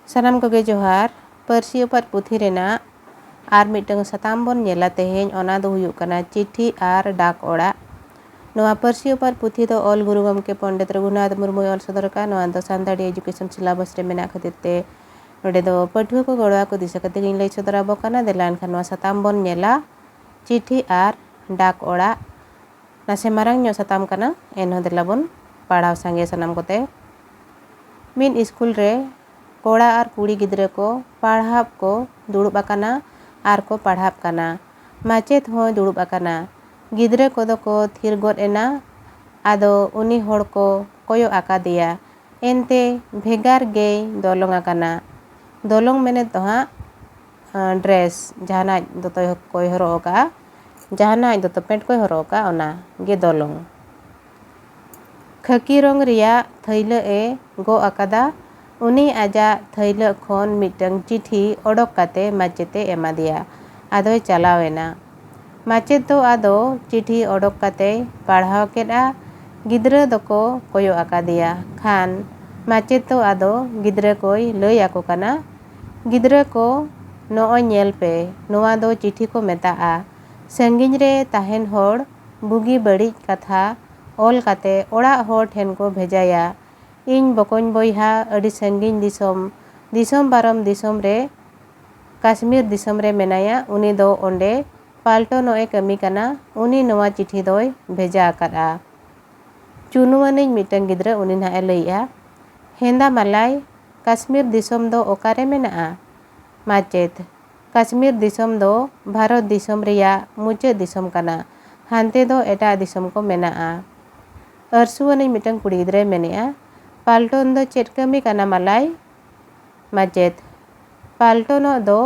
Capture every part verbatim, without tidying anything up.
ᱥᱟᱱᱟᱢ ᱠᱚᱜᱮ ᱡᱚᱦᱟᱨ᱾ ᱯᱟᱹᱨᱥᱤ ᱚᱯᱟᱛ ᱯᱩᱛᱷᱤ ᱨᱮᱱᱟᱜ ᱟᱨ ᱢᱤᱫᱴᱟᱝ ᱥᱟᱛᱟᱢ ᱵᱚᱱ ᱧᱮᱞᱟ ᱛᱮᱦᱮᱧ, ᱚᱱᱟ ᱫᱚ ᱦᱩᱭᱩᱜ ᱠᱟᱱᱟ ᱪᱤᱴᱷᱤ ᱟᱨ ᱰᱟᱠ ᱚᱲᱟᱜ᱾ ᱱᱚᱣᱟ ᱯᱟᱹᱨᱥᱤ ᱚᱯᱟᱛ ᱯᱩᱛᱷᱤ ᱫᱚ ᱚᱞ ᱜᱩᱨᱩ ᱜᱚᱢᱠᱮ ᱯᱚᱱᱰᱤᱛ ᱨᱚᱜᱷᱩᱱᱟᱛᱷ ᱢᱩᱨᱢᱩᱭ ᱚᱞ ᱥᱚᱫᱚᱨ ᱟᱠᱟᱫ᱾ ᱱᱚᱣᱟ ᱫᱚ ᱥᱟᱱᱛᱟᱲᱤ ᱮᱡᱩᱠᱮᱥᱚᱱ ᱥᱤᱞᱟᱵᱟᱥ ᱨᱮ ᱢᱮᱱᱟᱜ ᱠᱷᱟᱹᱛᱤᱨ ᱛᱮ ᱱᱚᱰᱮ ᱫᱚ ᱯᱟᱹᱴᱷᱩᱣᱟᱹ ᱠᱚ ᱜᱚᱲᱚ ᱟᱠᱚ ᱫᱤᱥᱟᱹ ᱠᱟᱛᱮ ᱜᱤᱧ ᱞᱟᱹᱭ ᱥᱚᱫᱚᱨ ᱟᱵᱚ ᱠᱟᱱᱟ᱾ ᱫᱮᱞᱟ ᱮᱱᱠᱷᱟᱱ ᱱᱚᱣᱟ ᱥᱟᱛᱟᱢ ᱵᱚᱱ ᱧᱮᱞᱟ, ᱪᱤᱴᱷᱤ ᱟᱨ ᱰᱟᱠ ᱚᱲᱟᱜ᱾ ᱱᱟᱥᱮ ᱢᱟᱨᱟᱝ ᱧᱚᱜ ᱥᱟᱛᱟᱢ ᱠᱟᱱᱟ, ᱮᱱᱦᱚᱸ ᱫᱮᱞᱟ ᱵᱚᱱ ᱯᱟᱲᱦᱟᱣ ᱥᱟᱸᱜᱮ ᱥᱟᱱᱟᱢ ᱠᱚᱛᱮ᱾ ᱢᱤᱫ ᱥᱠᱩᱞ ᱨᱮ ᱠᱚᱲᱟ ᱟᱨ ᱠᱩᱲᱤ ᱜᱤᱫᱽᱨᱟᱹ ᱠᱚ ᱯᱟᱲᱦᱟᱣ ᱠᱚ ᱫᱩᱲᱩᱵ ᱟᱠᱟᱱᱟ ᱟᱨ ᱠᱚ ᱯᱟᱲᱦᱟᱜ ᱠᱟᱱᱟ᱾ ᱢᱟᱪᱮᱫ ᱦᱚᱸᱭ ᱫᱩᱲᱩᱵ ᱟᱠᱟᱱᱟ᱾ ᱜᱤᱫᱽᱨᱟᱹ ᱠᱚᱫᱚ ᱠᱚ ᱛᱷᱤᱨ ᱜᱚᱫ ᱮᱱᱟ᱾ ᱟᱫᱚ ᱩᱱᱤ ᱦᱚᱲ ᱠᱚ ᱠᱚᱭᱚᱜ ᱟᱠᱟᱫᱮᱭᱟ᱾ ᱮᱱᱛᱮ ᱵᱷᱮᱜᱟᱨ ᱜᱮᱭ ᱫᱚᱞᱚᱝ ᱟᱠᱟᱱᱟ᱾ ᱫᱚᱞᱚᱝ ᱢᱮᱱᱮᱫ ᱫᱚ ᱦᱟᱸᱜ, ᱟᱸ, ᱰᱨᱮᱥ, ᱡᱟᱦᱟᱱᱟᱜ ᱫᱚᱛᱚ ᱠᱚᱭ ᱦᱚᱨᱚᱜ ᱟᱠᱟᱫᱼᱟ, ᱡᱟᱦᱟᱱᱟᱜ ᱫᱚᱛᱚ ᱯᱮᱱᱴ ᱠᱚᱭ ᱦᱚᱨᱚᱜ ᱟᱠᱟᱫᱼᱟ, ᱚᱱᱟ ᱜᱮ ᱫᱚᱞᱚᱝ᱾ ᱠᱷᱟᱹᱠᱤ ᱨᱚᱝ ᱨᱮᱭᱟᱜ ᱛᱷᱟᱹᱭᱞᱟᱹᱜ ᱮ ᱜᱚᱜ ᱟᱠᱟᱫᱟ᱾ ᱩᱱᱤ ᱟᱡᱟᱜ ᱛᱷᱟᱹᱭᱞᱟᱹᱜ ᱠᱷᱚᱱ ᱢᱤᱫᱴᱟᱝ ᱪᱤᱴᱷᱤ ᱚᱰᱚᱠ ᱠᱟᱛᱮ ᱢᱟᱪᱮᱛ ᱮ ᱮᱢᱟᱫᱮᱭᱟ᱾ ᱟᱫᱚᱭ ᱪᱟᱞᱟᱣ ᱮᱱᱟ᱾ ᱢᱟᱪᱮᱛ ᱫᱚ ᱟᱫᱚ ᱪᱤᱴᱷᱤ ᱚᱰᱚᱠ ᱠᱟᱛᱮᱭ ᱯᱟᱲᱦᱟᱣ ᱠᱮᱫᱼᱟ᱾ ᱜᱤᱫᱽᱨᱟᱹ ᱫᱚᱠᱚ ᱠᱚᱭᱚᱜ ᱟᱠᱟᱫᱮᱭᱟ᱾ ᱠᱷᱟᱱ ᱢᱟᱪᱮᱛ ᱫᱚ ᱟᱫᱚ ᱜᱤᱫᱽᱨᱟᱹ ᱠᱚᱭ ᱞᱟᱹᱭ ᱟᱠᱚ ᱠᱟᱱᱟ, ᱜᱤᱫᱽᱨᱟᱹ ᱠᱚ, ᱱᱚᱜᱼᱚᱭ ᱧᱮᱞ ᱯᱮ, ᱱᱚᱣᱟ ᱫᱚ ᱪᱤᱴᱷᱤ ᱠᱚ ᱢᱮᱛᱟᱜᱼᱟ᱾ ᱥᱟᱺᱜᱤᱧ ᱨᱮ ᱛᱟᱦᱮᱱ ᱦᱚᱲ ᱵᱩᱜᱤ ᱵᱟᱹᱲᱤᱡ ᱠᱟᱛᱷᱟ ᱚᱞ ᱠᱟᱛᱮ ᱚᱲᱟᱜ ᱦᱚᱲ ᱴᱷᱮᱱ ᱠᱚ ᱵᱷᱮᱡᱟᱭᱟ᱾ ᱤᱧ ᱵᱚᱠᱚᱧ ᱵᱚᱭᱦᱟ ᱟᱹᱰᱤ ᱥᱟᱺᱜᱤᱧ ᱫᱤᱥᱚᱢ, ᱫᱤᱥᱚᱢ ᱯᱟᱨᱚᱢ ᱫᱤᱥᱚᱢ ᱨᱮ, ᱠᱟᱥᱢᱤᱨ ᱫᱤᱥᱚᱢ ᱨᱮ ᱢᱮᱱᱟᱭᱟ᱾ ᱩᱱᱤ ᱫᱚ ᱚᱸᱰᱮ ᱯᱟᱞᱴᱚᱱᱚᱜ ᱮ ᱠᱟᱹᱢᱤ ᱠᱟᱱᱟ᱾ ᱩᱱᱤ ᱱᱚᱣᱟ ᱪᱤᱴᱷᱤ ᱫᱚᱭ ᱵᱷᱮᱡᱟ ᱟᱠᱟᱫᱼᱟ᱾ ᱪᱩᱱᱩ ᱟᱹᱱᱤᱡ ᱢᱤᱫᱴᱟᱝ ᱜᱤᱫᱽᱨᱟᱹ, ᱩᱱᱤ ᱱᱟᱦᱟᱜ ᱮ ᱞᱟᱹᱭᱮᱜᱼᱟ, ᱦᱮᱸᱫᱟ ᱢᱟᱞᱟᱭ, ᱠᱟᱥᱢᱤᱨ ᱫᱤᱥᱚᱢ ᱫᱚ ᱚᱠᱟᱨᱮ ᱢᱮᱱᱟᱜᱼᱟ? ᱢᱟᱪᱮᱛ, ᱠᱟᱥᱢᱤᱨ ᱫᱤᱥᱚᱢ ᱫᱚ ᱵᱷᱟᱨᱚᱛ ᱫᱤᱥᱚᱢ ᱨᱮᱭᱟᱜ ᱢᱩᱪᱟᱹᱫ ᱫᱤᱥᱚᱢ ᱠᱟᱱᱟ᱾ ᱦᱟᱱᱛᱮ ᱫᱚ ᱮᱴᱟᱜ ᱫᱤᱥᱚᱢ ᱠᱚ ᱢᱮᱱᱟᱜᱼᱟ᱾ ᱟᱹᱨᱥᱩ ᱟᱹᱱᱤᱡ ᱢᱤᱫᱴᱟᱝ ᱠᱩᱲᱤ ᱜᱤᱫᱽᱨᱟᱹᱭ ᱢᱮᱱᱮᱜᱼᱟ, ᱯᱟᱞᱴᱚᱱ ᱫᱚ ᱪᱮᱫ ᱠᱟᱹᱢᱤ ᱠᱟᱱᱟ ᱢᱟᱞᱟᱭ? ᱢᱟᱪᱮᱛ, ᱯᱟᱞᱴᱚᱱᱚᱜ ᱫᱚ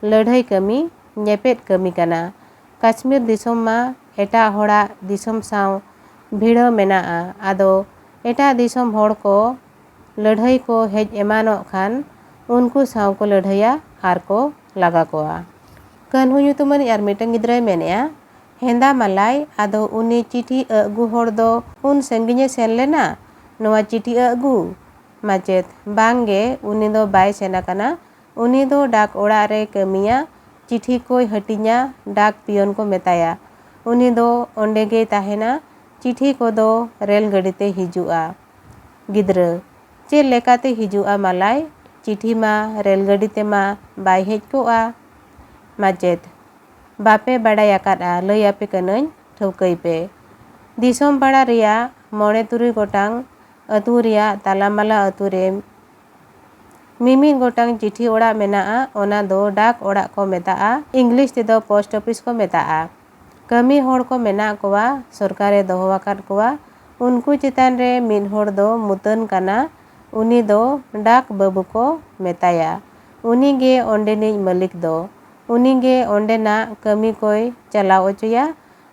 ᱞᱟᱹᱲᱦᱟᱹᱭ ᱠᱟᱹᱢᱤ, ᱧᱮᱯᱮᱫ ᱠᱟᱹᱢᱤ ᱠᱟᱱᱟ᱾ ᱠᱟᱥᱢᱤᱨ ᱫᱤᱥᱚᱢ ᱢᱟ ᱮᱴᱟᱜ ᱦᱚᱲᱟᱜ ᱫᱤᱥᱚᱢ ᱥᱟᱶ ᱵᱷᱤᱲᱟᱹᱣ ᱢᱮᱱᱟᱜᱼᱟ᱾ ᱟᱫᱚ ᱮᱴᱟᱜ ᱫᱤᱥᱚᱢ ᱦᱚᱲ ᱠᱚ ᱞᱟᱹᱲᱦᱟᱹᱭ ᱠᱚ ᱦᱮᱡ ᱮᱢᱟᱱᱚᱜ ᱠᱷᱟᱱ ᱩᱱᱠᱩ ᱥᱟᱶ ᱠᱚ ᱞᱟᱹᱲᱦᱟᱹᱭᱟ ᱟᱨ ᱠᱚ ᱞᱟᱜᱟ ᱠᱚᱣᱟ᱾ ᱠᱟᱹᱱᱦᱩ ᱧᱩᱛᱩᱢᱟᱱᱤᱡ ᱟᱨ ᱢᱤᱫᱴᱟᱝ ᱜᱤᱫᱽᱨᱟᱹᱭ ᱢᱮᱱᱮᱜᱼᱟ, ᱦᱮᱸᱫᱟ ᱢᱟᱞᱟᱭ, ᱟᱫᱚ ᱩᱱᱤ ᱪᱤᱴᱷᱤ ᱟᱹᱜᱩ ᱦᱚᱲ ᱫᱚ ᱩᱱ ᱥᱟᱺᱜᱤᱧᱮ ᱥᱮᱱ ᱞᱮᱱᱟ ᱱᱚᱣᱟ ᱪᱤᱴᱷᱤ ᱟᱹᱜᱩ? ᱢᱟᱪᱮᱛ, ᱵᱟᱝ ᱜᱮ, ᱩᱱᱤ ᱫᱚ ᱵᱟᱭ ᱥᱮᱱ ᱟᱠᱟᱱᱟ᱾ ᱩᱱᱤ ᱫᱚ ᱰᱟᱠ ᱚᱲᱟᱜ ᱨᱮ ᱠᱟᱹᱢᱤᱭᱟ, ᱪᱤᱴᱷᱤ ᱠᱚᱭ ᱦᱟᱹᱴᱤᱧᱟ, ᱰᱟᱠ ᱯᱤᱭᱚᱱ ᱠᱚ ᱢᱮᱛᱟᱭᱟ᱾ ᱩᱱᱤ ᱫᱚ ᱚᱸᱰᱮ ᱜᱮᱭ ᱛᱟᱦᱮᱱᱟ᱾ ᱪᱤᱴᱷᱤ ᱠᱚᱫᱚ ᱨᱮᱞ ᱜᱟᱹᱰᱤ ᱛᱮ ᱦᱤᱡᱩᱜᱼᱟ᱾ ᱜᱤᱫᱽᱨᱟᱹ, ᱪᱮᱫ ᱞᱮᱠᱟᱛᱮ ᱦᱤᱡᱩᱜᱼᱟ ᱢᱟᱞᱟᱭ? ᱪᱤᱴᱷᱤ ᱢᱟ ᱨᱮᱞ ᱜᱟᱹᱰᱤ ᱛᱮᱢᱟ ᱵᱟᱭ ᱦᱮᱡ ᱠᱚᱜᱼᱟ᱾ ᱢᱟᱪᱮᱛ, ᱵᱟᱯᱮ ᱵᱟᱲᱟᱭ ᱟᱠᱟᱫᱼᱟ, ᱞᱟᱹᱭ ᱟᱯᱮ ᱠᱟᱹᱱᱟᱹᱧ, ᱴᱷᱟᱹᱣᱠᱟᱹᱭ ᱯᱮ᱾ ᱫᱤᱥᱚᱢ ᱯᱟᱲᱟ ᱨᱮᱭᱟᱜ ᱢᱚᱬᱮ ᱛᱩᱨᱩᱭ ᱜᱚᱴᱟᱝ ᱟᱹᱛᱩ ᱨᱮᱭᱟᱜ ᱛᱟᱞᱟᱢᱟᱞᱟ ᱟᱹᱛᱩ ᱨᱮ ᱢᱤᱢᱤᱫ ᱜᱚᱴᱟᱝ ᱪᱤᱴᱷᱤ ᱚᱲᱟᱜ ᱢᱮᱱᱟᱜᱼᱟ, ᱚᱱᱟ ᱫᱚ ᱰᱟᱠ ᱚᱲᱟᱜ ᱠᱚ ᱢᱮᱛᱟᱜᱼᱟ, ᱤᱝᱞᱤᱥ ᱛᱮᱫᱚ ᱯᱳᱥᱴ ᱚᱯᱷᱤᱥ ᱠᱚ ᱢᱮᱛᱟᱜᱼᱟ᱾ ᱠᱟᱹᱢᱤ ᱦᱚᱲ ᱠᱚ ᱢᱮᱱᱟᱜ ᱠᱚᱣᱟ, ᱥᱚᱨᱠᱟᱨᱮ ᱫᱚᱦᱚ ᱟᱠᱟᱫ ᱠᱚᱣᱟ᱾ ᱩᱱᱠᱩ ᱪᱮᱛᱟᱱ ᱨᱮ ᱢᱤᱫ ᱦᱚᱲ ᱫᱚ ᱢᱩᱛᱟᱹᱱ ᱠᱟᱱᱟ, ᱩᱱᱤ ᱫᱚ ᱰᱟᱠ ᱵᱟᱹᱵᱩ ᱠᱚ ᱢᱮᱛᱟᱭᱟ᱾ ᱩᱱᱤ ᱜᱮ ᱚᱸᱰᱮᱱᱤᱡ ᱢᱟᱹᱞᱤᱠ ᱫᱚ᱾ ᱩᱱᱤ ᱜᱮ ᱚᱸᱰᱮᱱᱟᱜ ᱠᱟᱹᱢᱤ ᱠᱚᱭ ᱪᱟᱞᱟᱣ ᱚᱪᱚᱭᱟ᱾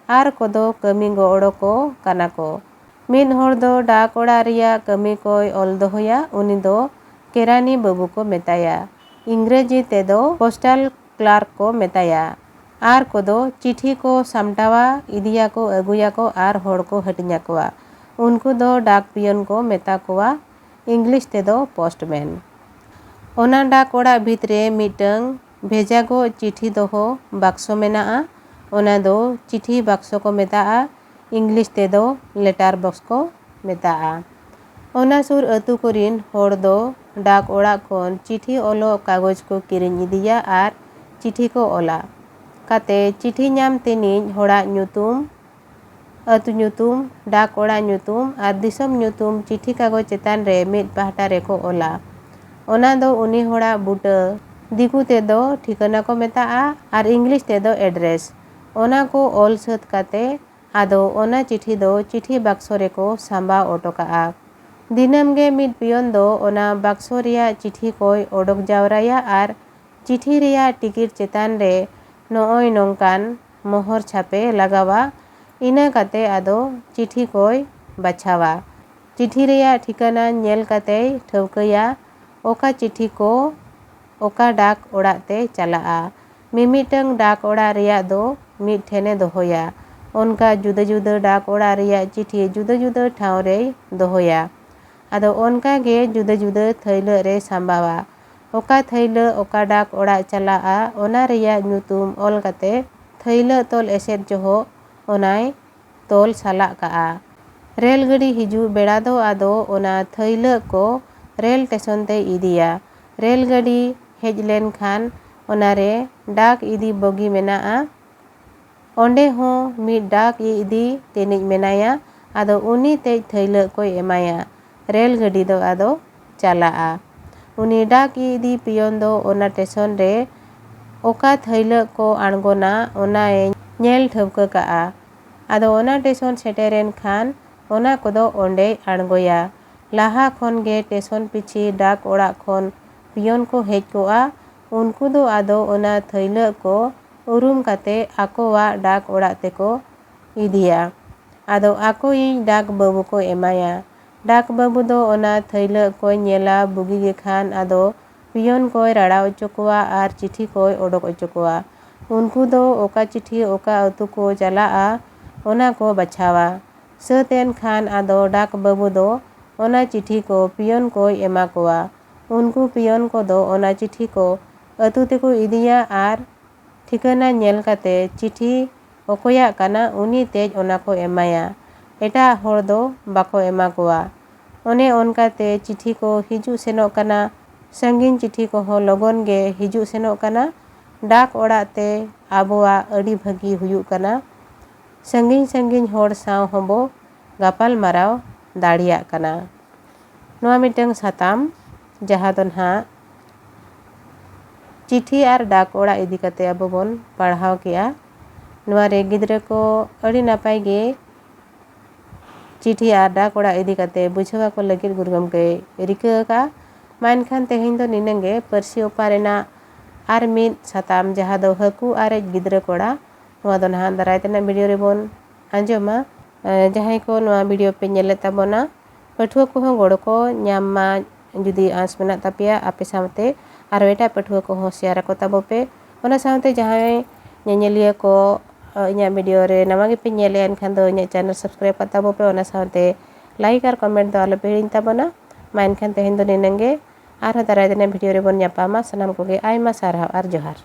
ᱟᱨ ᱠᱚᱫᱚ ᱠᱟᱹᱢᱤ ᱜᱚᱲᱚ ᱠᱚ ᱠᱟᱱᱟ ᱠᱚ᱾ ᱢᱤᱫ ᱦᱚᱲ ᱫᱚ ᱰᱟᱠ ᱚᱲᱟᱜ ᱨᱮᱭᱟᱜ ᱠᱟᱹᱢᱤ ᱠᱚᱭ ᱚᱞ ᱫᱚᱦᱚᱭᱟ, ᱩᱱᱤ ᱫᱚ ᱠᱮᱨᱟᱱᱤ ᱵᱟᱹᱵᱩ ᱠᱚ ᱢᱮᱛᱟᱭᱟ᱾ ᱤᱝᱨᱮᱡᱤ ᱛᱮᱫᱚ ᱯᱳᱥᱴᱟᱞ ᱠᱞᱟᱨᱠ ᱠᱚ ᱢᱮᱛᱟᱭᱟ᱾ ᱟᱨ ᱠᱚᱫᱚ ᱪᱤᱴᱷᱤ ᱠᱚ ᱥᱟᱢᱴᱟᱣᱟ, ᱤᱫᱤᱭᱟᱠᱚ, ᱟᱹᱜᱩᱭᱟᱠᱚ ᱟᱨ ᱦᱚᱲ ᱠᱚ ᱦᱟᱹᱴᱤᱧ ᱟᱠᱚᱣᱟ᱾ ᱩᱱᱠᱩ ᱫᱚ ᱰᱟᱠ ᱯᱤᱭᱚᱱ ᱠᱚ ᱢᱮᱛᱟ ᱠᱚᱣᱟ, ᱤᱝᱞᱤᱥ ᱛᱮᱫᱚ ᱯᱳᱥᱴᱢᱮᱱ᱾ ᱚᱱᱟ ᱰᱟᱠ ᱚᱲᱟᱜ ᱵᱷᱤᱛ ᱨᱮ ᱢᱤᱫᱴᱟᱝ ᱵᱷᱮᱡᱟᱜᱚᱜ ᱪᱤᱴᱷᱤ ᱫᱚᱦᱚ ᱵᱟᱠᱥᱚ ᱢᱮᱱᱟᱜᱼᱟ᱾ ᱚᱱᱟ ᱫᱚ ᱪᱤᱴᱷᱤ ᱵᱟᱠᱥᱚ ᱠᱚ ᱢᱮᱛᱟᱜᱼᱟ, ᱤᱝᱞᱤᱥ ᱛᱮᱫᱚ ᱞᱮᱴᱟᱨ ᱵᱚᱠᱥ ᱠᱚ ᱢᱮᱛᱟᱜᱼᱟ᱾ ᱚᱱᱟ ᱥᱩᱨ ᱟᱹᱛᱩ ᱠᱚᱨᱤᱱ ᱦᱚᱲ ᱫᱚ ᱰᱟᱠ ᱚᱲᱟᱜ ᱠᱷᱚᱱ ᱪᱤᱴᱷᱤ ᱚᱞᱚᱜ ᱠᱟᱜᱚᱡᱽ ᱠᱚ ᱠᱤᱨᱤᱧ ᱤᱫᱤᱭᱟ ᱟᱨ ᱪᱤᱴᱷᱤ ᱠᱚ ᱚᱞᱟ᱾ ᱠᱟᱛᱮ ᱪᱤᱴᱷᱤ ᱧᱟᱢ ᱛᱮᱱᱤᱡ ᱦᱚᱲᱟᱜ ᱧᱩᱛᱩᱢ, ᱟᱹᱛᱩ ᱧᱩᱛᱩᱢ, ᱰᱟᱠ ᱚᱲᱟᱜ ᱧᱩᱛᱩᱢ ᱟᱨ ᱫᱤᱥᱚᱢ ᱧᱩᱛᱩᱢ ᱪᱤᱴᱷᱤ ᱠᱟᱜᱚᱡᱽ ᱪᱮᱛᱟᱱ ᱨᱮ ᱢᱤᱫ ᱯᱟᱦᱴᱟ ᱨᱮᱠᱚ ᱚᱞᱟ᱾ ᱚᱱᱟ ᱫᱚ ᱩᱱᱤ ᱦᱚᱲᱟᱜ ᱵᱩᱴᱟᱹ, ᱫᱤᱠᱩ ᱛᱮᱫᱚ ᱴᱷᱤᱠᱟᱹᱱᱟ ᱠᱚ ᱢᱮᱛᱟᱜᱼᱟ ᱟᱨ ᱤᱝᱞᱤᱥ ᱛᱮᱫᱚ ᱮᱰᱨᱮᱥ᱾ ᱚᱱᱟ ᱠᱚ ᱚᱞ ᱥᱟᱹᱛ ᱠᱟᱛᱮ ᱟᱫᱚ ᱚᱱᱟ ᱪᱤᱴᱷᱤ ᱫᱚ ᱪᱤᱴᱷᱤ ᱵᱟᱠᱥᱚ ᱨᱮᱠᱚ ᱥᱟᱸᱵᱟᱣ ᱚᱴᱚ ᱠᱟᱜᱼᱟ᱾ ᱫᱤᱱᱟᱹᱢ ᱜᱮ ᱢᱤᱫ ᱯᱤᱭᱚᱱ ᱫᱚ ᱚᱱᱟ ᱵᱟᱠᱥᱚ ᱨᱮᱭᱟᱜ ᱪᱤᱴᱷᱤ ᱠᱚᱭ ᱚᱰᱚᱠ ᱡᱟᱣᱨᱟᱭᱟ ᱟᱨ ᱪᱤᱴᱷᱤ ᱨᱮᱭᱟᱜ ᱴᱤᱠᱤᱴ ᱪᱮᱛᱟᱱ ᱨᱮ ᱱᱚᱜᱼᱚᱭ ᱱᱚᱝᱠᱟᱱ ᱢᱚᱦᱚᱨ ᱪᱷᱟᱯᱮ ᱞᱟᱜᱟᱣᱟ᱾ ᱤᱱᱟᱹ ᱠᱟᱛᱮ ᱟᱫᱚ ᱪᱤᱴᱷᱤ ᱠᱚᱭ ᱵᱟᱪᱷᱟᱣᱟ᱾ ᱪᱤᱴᱷᱤ ᱨᱮᱭᱟᱜ ᱴᱷᱤᱠᱟᱹᱱᱟ ᱧᱮᱞ ᱠᱟᱛᱮᱭ ᱴᱷᱟᱹᱣᱠᱟᱹᱭᱟ ᱚᱠᱟ ᱪᱤᱴᱷᱤ ᱠᱚ ᱚᱠᱟ ᱰᱟᱠ ᱚᱲᱟᱜ ᱛᱮ ᱪᱟᱞᱟᱜᱼᱟ᱾ ᱢᱤᱢᱤᱫᱴᱟᱝ ᱰᱟᱠ ᱚᱲᱟᱜ ᱨᱮᱭᱟᱜ ᱫᱚ ᱢᱤᱫ ᱴᱷᱮᱱᱮ ᱫᱚᱦᱚᱭᱟ᱾ ᱚᱱᱠᱟ ᱡᱩᱫᱟᱹ ᱡᱩᱫᱟᱹ ᱰᱟᱠ ᱚᱲᱟᱜ ᱨᱮᱭᱟᱜ ᱪᱤᱴᱷᱤ ᱡᱩᱫᱟᱹ ᱡᱩᱫᱟᱹ ᱴᱷᱟᱶ ᱨᱮᱭ ᱫᱚᱦᱚᱭᱟ᱾ ᱟᱫᱚ ᱚᱱᱠᱟ ᱜᱮ ᱡᱩᱫᱟᱹ ᱡᱩᱫᱟᱹ ᱛᱷᱟᱹᱭᱞᱟᱹᱜ ᱨᱮ ᱥᱟᱢᱵᱟᱣᱟ᱾ ᱚᱠᱟ ᱛᱷᱟᱹᱭᱞᱟᱹᱜ ᱚᱠᱟ ᱰᱟᱠ ᱚᱲᱟᱜ ᱪᱟᱞᱟᱜᱼᱟ, ᱚᱱᱟ ᱨᱮᱭᱟᱜ ᱧᱩᱛᱩᱢ ᱚᱞ ᱠᱟᱛᱮ ᱛᱷᱟᱹᱭᱞᱟᱹᱜ ᱛᱚᱞ ᱮᱥᱮᱫ ᱡᱚᱦᱚᱜ ᱚᱱᱟᱭ ᱛᱚᱞ ᱥᱟᱞᱟᱜ ᱠᱟᱜᱼᱟ᱾ ᱨᱮᱞ ᱜᱟᱹᱰᱤ ᱦᱤᱡᱩᱜ ᱵᱮᱲᱟ ᱫᱚ ᱟᱫᱚ ᱚᱱᱟ ᱛᱷᱟᱹᱭᱞᱟᱹᱜ ᱠᱚ ᱨᱮᱞ ᱴᱮᱥᱚᱱ ᱛᱮᱭ ᱤᱫᱤᱭᱟ᱾ ᱨᱮᱞ ᱜᱟᱹᱰᱤ ᱦᱮᱡ ᱞᱮᱱ ᱠᱷᱟᱱ ᱚᱱᱟ ᱨᱮ ᱰᱟᱠ ᱤᱫᱤ ᱵᱚᱜᱤ ᱢᱮᱱᱟᱜᱼᱟ᱾ ᱚᱸᱰᱮ ᱦᱚᱸ ᱢᱤᱫ ᱰᱟᱠ ᱤᱫᱤ ᱛᱮᱱᱤᱡ ᱢᱮᱱᱟᱭᱟ᱾ ᱟᱫᱚ ᱩᱱᱤ ᱛᱮᱡ ᱛᱷᱟᱹᱭᱞᱟᱹᱜ ᱠᱚᱭ ᱮᱢᱟᱭᱟ᱾ ᱨᱮᱞ ᱜᱟᱹᱰᱤ ᱫᱚ ᱟᱫᱚ ᱪᱟᱞᱟᱜᱼᱟ᱾ ᱩᱱᱤ ᱰᱟᱠ ᱤᱫᱤ ᱯᱤᱭᱚᱱ ᱫᱚ ᱚᱱᱟ ᱴᱮᱥᱚᱱ ᱨᱮ ᱚᱠᱟ ᱛᱷᱟᱹᱭᱞᱟᱹᱜ ᱠᱚ ᱟᱬᱜᱚᱱᱟ, ᱚᱱᱟᱭ ᱧᱮᱞ ᱴᱷᱟᱹᱣᱠᱟᱹ ᱠᱟᱜᱼᱟ᱾ ᱟᱫᱚ ᱚᱱᱟ ᱴᱮᱥᱚᱱ ᱥᱮᱴᱮᱨᱮᱱ ᱠᱷᱟᱱ ᱚᱱᱟ ᱠᱚᱫᱚ ᱚᱸᱰᱮᱭ ᱟᱬᱜᱚᱭᱟ᱾ ᱞᱟᱦᱟ ᱠᱷᱚᱱ ᱜᱮ ᱴᱮᱥᱚᱱ ᱯᱤᱪᱷᱤ ᱰᱟᱠ ᱚᱲᱟᱜ ᱠᱷᱚᱱ ᱯᱤᱭᱚᱱ ᱠᱚ ᱦᱮᱡ ᱠᱚᱜᱼᱟ᱾ ᱩᱱᱠᱩ ᱫᱚ ᱟᱫᱚ ᱚᱱᱟ ᱛᱷᱟᱹᱭᱞᱟᱹᱜ ᱠᱚ ᱩᱨᱩᱢ ᱠᱟᱛᱮ ᱟᱠᱚᱣᱟᱜ ᱰᱟᱠ ᱚᱲᱟᱜ ᱛᱮᱠᱚ ᱤᱫᱤᱭᱟ᱾ ᱟᱫᱚ ᱟᱠᱚᱭᱤᱡ ᱰᱟᱠ ᱵᱟᱹᱵᱩ ᱠᱚ ᱮᱢᱟᱭᱟ᱾ ᱰᱟᱠ ᱵᱟᱹᱵᱩ ᱫᱚ ᱚᱱᱟ ᱛᱷᱟᱹᱭᱞᱟᱹᱜ ᱠᱚᱭ ᱧᱮᱞᱟ, ᱵᱩᱜᱤ ᱜᱮ ᱠᱷᱟᱱ ᱟᱫᱚ ᱯᱤᱭᱚᱱ ᱠᱚᱭ ᱨᱟᱲᱟ ᱚᱪᱚ ᱠᱚᱣᱟ ᱟᱨ ᱪᱤᱴᱷᱤ ᱠᱚᱭ ᱚᱰᱚᱠ ᱚᱪᱚ ᱠᱚᱣᱟ᱾ ᱩᱱᱠᱩ ᱫᱚ ᱚᱠᱟ ᱪᱤᱴᱷᱤ ᱚᱠᱟ ᱟᱹᱛᱩ ᱠᱚ ᱪᱟᱞᱟᱜᱼᱟ, ᱚᱱᱟ ᱠᱚ ᱵᱟᱪᱷᱟᱣᱟ᱾ ᱥᱟᱹᱛ ᱮᱱ ᱠᱷᱟᱱ ᱟᱫᱚ ᱰᱟᱠ ᱵᱟᱹᱵᱩ ᱫᱚ ᱚᱱᱟ ᱪᱤᱴᱷᱤ ᱠᱚ ᱯᱤᱭᱚᱱ ᱠᱚᱭ ᱮᱢᱟ ᱠᱚᱣᱟ᱾ ᱩᱱᱠᱩ ᱯᱤᱭᱚᱱ ᱠᱚᱫᱚ ᱚᱱᱟ ᱪᱤᱴᱷᱤ ᱠᱚ ᱟᱹᱛᱩ ᱛᱮᱠᱚ ᱤᱫᱤᱭᱟ ᱟᱨ ᱴᱷᱤᱠᱟᱹᱱᱟ ᱧᱮᱞ ᱠᱟᱛᱮ ᱪᱤᱴᱷᱤ ᱚᱠᱚᱭᱟᱜ ᱠᱟᱱᱟ ᱩᱱᱤ ᱛᱮᱡ ᱚᱱᱟ ᱠᱚ ᱮᱢᱟᱭᱟ᱾ ᱮᱴᱟᱜ ᱦᱚᱲ ᱫᱚ ᱵᱟᱠᱚ ᱮᱢᱟ ᱠᱚᱣᱟ᱾ ᱚᱱᱮ ᱚᱱᱠᱟᱛᱮ ᱪᱤᱴᱷᱤ ᱠᱚ ᱦᱤᱡᱩᱜ ᱥᱮᱱᱚᱜ ᱠᱟᱱᱟ᱾ ᱥᱟᱺᱜᱤᱧ ᱪᱤᱴᱷᱤ ᱠᱚᱦᱚᱸ ᱞᱚᱜᱚᱱ ᱜᱮ ᱦᱤᱡᱩᱜ ᱥᱮᱱᱚᱜ ᱠᱟᱱᱟ᱾ ᱰᱟᱠ ᱚᱲᱟᱜ ᱛᱮ ᱟᱵᱚᱣᱟᱜ ᱟᱹᱰᱤ ᱵᱷᱟᱹᱜᱤ ᱦᱩᱭᱩᱜ ᱠᱟᱱᱟ᱾ ᱥᱟᱺᱜᱤᱧ ᱥᱟᱺᱜᱤᱧ ᱦᱚᱲ ᱥᱟᱶ ᱦᱚᱸᱵᱚ ᱜᱟᱯᱟᱞ ᱢᱟᱨᱟᱣ ᱫᱟᱲᱮᱭᱟᱜ ᱠᱟᱱᱟ᱾ ᱱᱚᱣᱟ ᱢᱤᱫᱴᱟᱝ ᱥᱟᱛᱟᱢ, ᱡᱟᱦᱟᱸ ᱫᱚ ᱱᱟᱦᱟᱜ ᱪᱤᱴᱷᱤ ᱟᱨ ᱰᱟᱠ ᱚᱲᱟᱜ ᱤᱫᱤ ᱠᱟᱛᱮ ᱟᱵᱚ ᱵᱚᱱ ᱯᱟᱲᱦᱟᱣ ᱠᱮᱜᱼᱟ᱾ ᱱᱚᱣᱟ ᱨᱮ ᱜᱤᱫᱽᱨᱟᱹ ᱠᱚ ᱟᱹᱰᱤ ᱱᱟᱯᱟᱭ ᱜᱮ ᱪᱤᱴᱷᱤ ᱟᱨ ᱰᱟᱠ ᱚᱲᱟᱜ ᱤᱫᱤ ᱠᱟᱛᱮ ᱵᱩᱡᱷᱟᱹᱣ ᱟᱠᱚ ᱞᱟᱹᱜᱤᱫ ᱜᱩᱨᱩ ᱜᱚᱢᱠᱮᱭ ᱨᱤᱠᱟᱹ ᱟᱠᱟᱫᱼᱟ᱾ ᱢᱟ ᱮᱱᱠᱷᱟᱱ ᱛᱮᱦᱮᱧ ᱫᱚ ᱱᱤᱱᱟᱹᱝ ᱜᱮ᱾ ᱯᱟᱹᱨᱥᱤ ᱚᱯᱟ ᱨᱮᱱᱟᱜ ᱟᱨ ᱢᱤᱫ ᱥᱟᱛᱟᱢ, ᱡᱟᱦᱟᱸ ᱫᱚ ᱦᱟᱹᱠᱩ ᱟᱨᱮᱡ ᱜᱤᱫᱽᱨᱟᱹ ᱠᱚᱲᱟ, ᱱᱚᱣᱟ ᱫᱚ ᱱᱟᱦᱟᱜ ᱫᱟᱨᱟᱭ ᱛᱮᱱᱟᱜ ᱵᱷᱤᱰᱤᱭᱳ ᱨᱮᱵᱚᱱ ᱟᱸᱡᱚᱢᱟ᱾ ᱮ, ᱡᱟᱦᱟᱸᱭ ᱠᱚ ᱱᱚᱣᱟ ᱵᱷᱤᱰᱤᱭᱳ ᱯᱮ ᱧᱮᱞᱮᱫ ᱛᱟᱵᱚᱱᱟ, ᱯᱟᱹᱴᱷᱩᱣᱟᱹ ᱠᱚᱦᱚᱸ ᱜᱚᱲᱚ ᱠᱚ ᱧᱟᱢ ᱢᱟ, ᱡᱩᱫᱤ ᱟᱸᱥ ᱢᱮᱱᱟᱜ ᱛᱟᱯᱮᱭᱟ ᱟᱯᱮ ᱥᱟᱶᱛᱮ ᱟᱨᱚ ᱮᱴᱟᱜ ᱯᱟᱹᱴᱷᱩᱣᱟᱹ ᱠᱚᱦᱚᱸ ᱥᱮᱭᱟᱨ ᱟᱠᱚ ᱛᱟᱵᱚ ᱯᱮ᱾ ᱚᱱᱟ ᱥᱟᱶᱛᱮ ᱡᱟᱦᱟᱸᱭ ᱧᱮᱧᱮᱞᱤᱭᱟᱹ ᱠᱚ, ᱮ, ᱤᱧᱟᱹᱜ ᱵᱷᱤᱰᱤᱭᱳ ᱨᱮ ᱱᱟᱣᱟ ᱜᱮᱯᱮ ᱧᱮᱞᱮᱫᱼᱟ, ᱮᱱᱠᱷᱟᱱ ᱫᱚ ᱤᱧᱟᱹᱜ ᱪᱮᱱᱮᱞ ᱥᱟᱵᱥᱠᱨᱟᱭᱤᱵ ᱠᱟᱜ ᱛᱟᱵᱚ ᱯᱮ᱾ ᱚᱱᱟ ᱥᱟᱶᱛᱮ like ᱟᱨ comment ᱫᱚ ᱟᱞᱚᱯᱮ ᱦᱤᱲᱤᱧ ᱛᱟᱵᱚᱱᱟ᱾ ᱢᱟ ᱮᱱᱠᱷᱟᱱ ᱛᱮᱦᱮᱧ ᱫᱚ ᱱᱤᱱᱟᱹᱝ ᱜᱮ, ᱟᱨᱦᱚᱸ ᱫᱟᱨᱟᱭ ᱫᱤᱱᱟᱜ video ᱨᱮᱵᱚᱱ ᱧᱟᱯᱟᱢᱟ᱾ ᱥᱟᱱᱟᱢ ᱠᱚᱜᱮ ᱟᱭᱢᱟ ᱥᱟᱨᱦᱟᱣ ᱟᱨ ᱡᱚᱦᱟᱨ᱾